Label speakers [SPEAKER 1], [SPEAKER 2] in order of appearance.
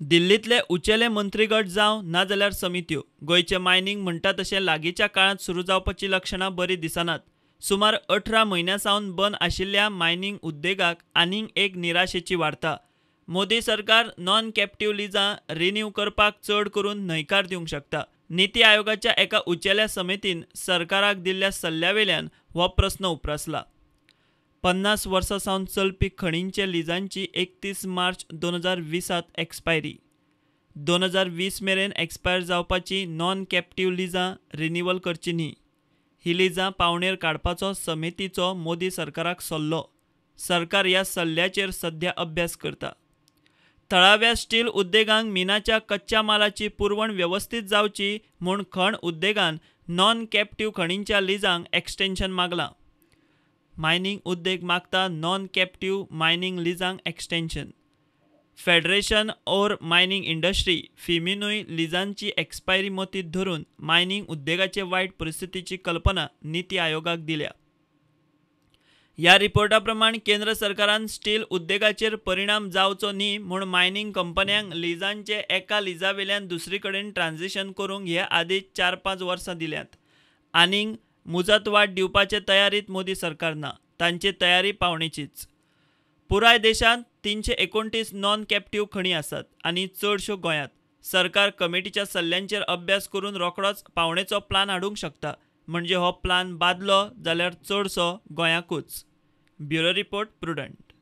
[SPEAKER 1] दिल्लींतले उंचेले मंत्रीगट जावं नाजाल्यार समित्यो, गोंयचें मायनिंग म्हणटा तशें लागींच्या काळांत सुरू जावपाचीं लक्षणां बरीं दिसनात. सुमार 18 म्हयन्यां सावन बंद आशिल्ल्या मायनिंग उद्देगाक आनीक एक निराशेची वार्ता. मोदी सरकार नॉन कॅप्टिव्ह लिजां रिन्यू करपाक चड करून न्हयकार दिवंक शकता. निती आयोगाच्या एका उंचेल्या समितीन सरकाराक दिल्ल्या सल्ल्या वेल्यान हो प्रस्न उप्रासला. 50 वर्सां सावन चलपी खणींच्या लिजांची 31 मार्च 2020 एक्सपायरी. 2020 मेरेन एक्सपायर जावपाची नॉन कॅप्टिव्ह लिजां रिन्युअल करची न्ही. ही लिजां पावणेर काडपाचो समितीचो मोदी सरकाराक सल्लो. सरकार ह्या सल्ल्याचेर सध्या अभ्यास करता. थळाव्या स्टील उद्देगांक मिनाच्या कच्च्या मालाची पुरवण वेवस्थीत जावची म्हूण खण उद्देगान नॉन कॅप्टिव्ह खणींच्या लिजांक एक्सटेन्शन मागलां. मायनिंग उद्देग मागता नॉन कॅप्टिव्ह मायनिंग लिजांक extension. Federation or mining industry फिमीनूय लिजांची एक्सपायरी मतींत धरून मायनिंग उद्देगाचे वायट परिस्थितीची कल्पना निती आयोगाक दिल्या. ह्या रिपोर्टा प्रमाण केंद्र सरकारान स्टील उद्देगाचेर परिणाम जावचो न्ही म्हूण मायनिंग कंपन्यांक लिजांचे एका लिजावेल्यान दुसरी कडेन ट्रान्झिशन करूंक हे आदीं 4-5 वर्सां दिल्यांत. आनीक मुजतवाड दिवपाचे तयारीत मोदी सरकार ना. तांची तयारी पावणेचीच. पुराय देशांत 329 नॉन कॅप्टिव्ह खणी आसात आनी चडश्यो गोंयांत. सरकार कमिटीच्या सल्ल्यांचेर अभ्यास करून रोखडोच पावणेचो प्लान हाडूंक शकता. म्हणजे हो प्लान बादलो जाल्यार चडसो गोंयाकूच. Bureau report, Prudent.